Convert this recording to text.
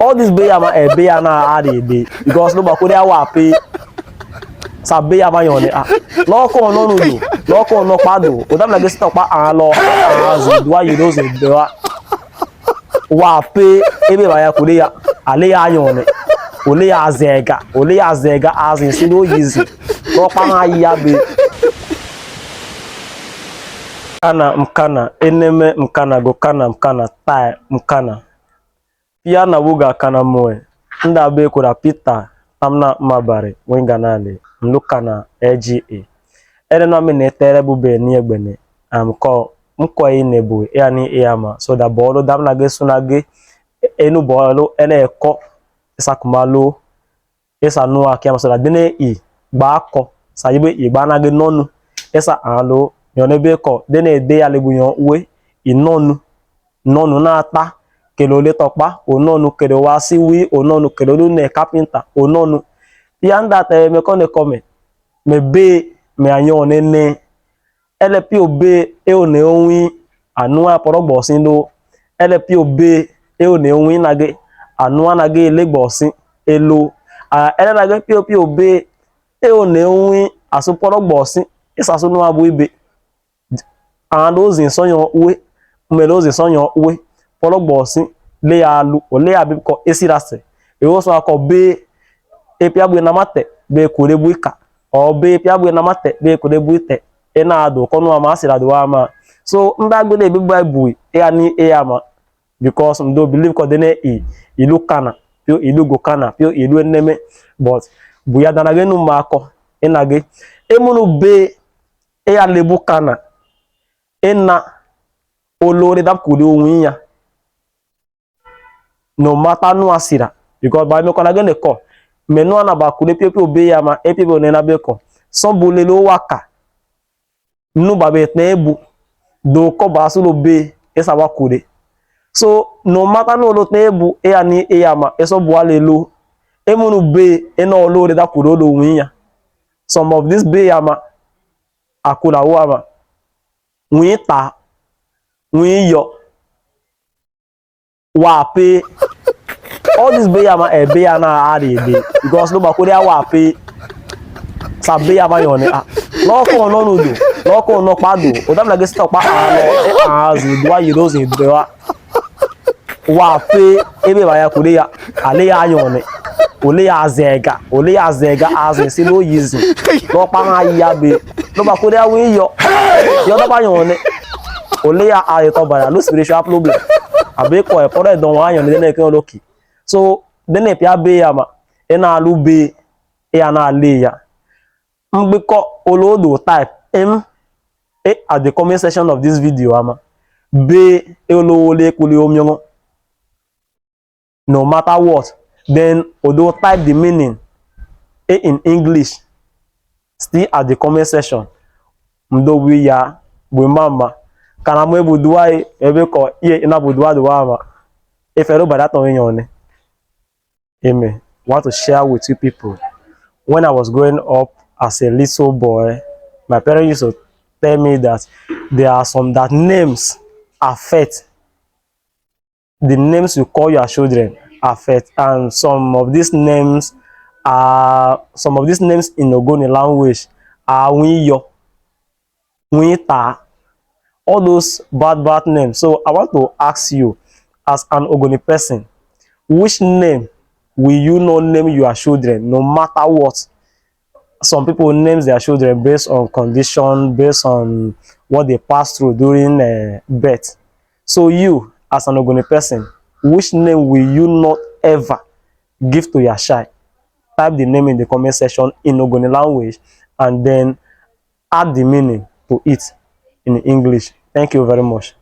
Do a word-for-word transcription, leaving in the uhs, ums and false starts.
All this bee ama, eh, bee a naa ãã dee dee. Because lo ba ko dee a waa pee. Sa bee ama nyɔɔne a. Lɔɔ kɔn nɔ nu do. Lɔɔ kɔn nɔ kpa do. O dam na ge si tɔ kpa ãã lɔ. Ãã zi dua yi do zi dua. Waa pee, e bee ba ya ko dee ya. A le ya nyɔɔne. O le ya zɛɛga. O le ya zɛɛga a zi si do yi zi. Lɔɔ kpa maa yi ya bee. Kana, m kana, eneme, m kana, go kana, m kana, tai, m kana. Pia na wuga kana mue, m da bee kura Peter, Tamna Mabare, Winga Nale, m lu kana L G A. Ere nua mi ne tere bu bee ni egbene, am kɔ, m kɔ e ne bu, e ani e ama, so da bɔɔlo dam na ge su na ge, e nu bɔɔlo, ene e kɔ, e sa kuma lo, e sa nua kia ma so da dene i gba kɔ, sa yibe i gba na ge nɔnu, e sa ãã lo, nyɔne be kɔ, dene de ya le bu nyɔ ue, i nɔnu, nɔnu na ta, kele o le tɔkpa, o nɔnu, kele o wa si wii, o nɔnu, kele o lu ne carpenter, o nɔnu. Pia m da te me kɔ ne kɔ me, me bee, me a nyɔɔne ne, Ele pio bee e o ne o nwii, a nua pɔrɔ gbɔ si lo. Ele pio bee e o ne o nwii na ge, a nua na ge le gbɔ si e lo. A ele na ge pio pio bee e o ne o nwii, a su pɔrɔ gbɔ si, e sa su nua bu i be. Ãã lo zin sɔ nyɔ ue, me lo zin sɔ nyɔ ue, pɔrɔ gbɔ si, le ya lu, o le ya bi kɔ e sira se. E o sɔ a kɔ bee, e pia bu e na ma te, bee kure bu i ka. Or bee pia bu e na ma te, bee kure bu i te. E na do kɔ nu ama a sira do ama. So, m da gbe de bi bai bui, e ani e ama. Because m do believe kɔ dene i, i lu kana, pio i lu go kana, pio i lu eneme. But, bu ya da na ge nu ma kɔ, e na ge. E mu nu bee, e a le bu kana, e na, o lo de dap kure o nwii ya. No matter nu a sira. Because ba me kɔ na ge ne kɔ. Me nu a na ba kure pio pio bee ama, e pio pio ne na be kɔ. Sɔ bu le lo wa ka. Nu ba be te bu. Do kɔ ba su lo bee, e sa wa kure. So, no matter nu lo te bu, e ani e ama, e sɔ bu a le lo. E mu nu bee, e na o lo de da kure o lo nwii ya. Some of this bee ama, a kura o ama. Nwii ta, nwii yɔ. Waa pee. All this bee ama, eh, bee a naa ãã dee dee. Because lo ba ko dee a waa pee. Sa bee ama nyɔɔne a. Lɔɔ kɔn nɔ nu do. Lɔɔ kɔn nɔ kpa do. O dam na ge si tɔ kpa ãã lɔ. E ãã zi dua yi do zi dua. Waa pee. E bee ba ya ko dee ya. A le ya nyɔɔne. O le ya zɛɛga. O le ya zɛɛga a zi si lo yi zi. Lɔɔ kpa maa yi ya bee. Lo ba ko dee a wii yɔ. Yɔ dɔ ba nyɔɔne. O le ya a ye tɔ ba ya lu spiritual problem. A be kɔ e pɔrɔ e dɔn wa nyɔɔne de ne ke o lo ki. So, de ne pia bee ama. E na lu bee. E a na le ya. M gbe kɔ o lo do type M. E at the comment section of this video ama. Bee e o lo le kuli o myɔngɔ. No matter what, then o do type the meaning, eh, in English, still at the comment section. M do wi ya, wi mama. Kana mo e bu dua e, e be kɔ, ye, e na bu dua dua ama. E fɛ lo ba da tɔn nyɔɔne. Amen. Want to share with you people. When I was growing up as a little boy, my parents used to tell me that there are some that names affect the names you call your children affect, and some of these names are, some of these names in Ogoni language are Wiyo, Wita, all those bad, bad names. So I want to ask you, as an Ogoni person, which name will you not name your children, no matter what? Some people names their children based on condition, based on what they pass through during, uh, birth. So you, as an Ogoni person, which name will you not ever give to your child? Type the name in the comment section in Ogoni language and then add the meaning to it in English. Thank you very much.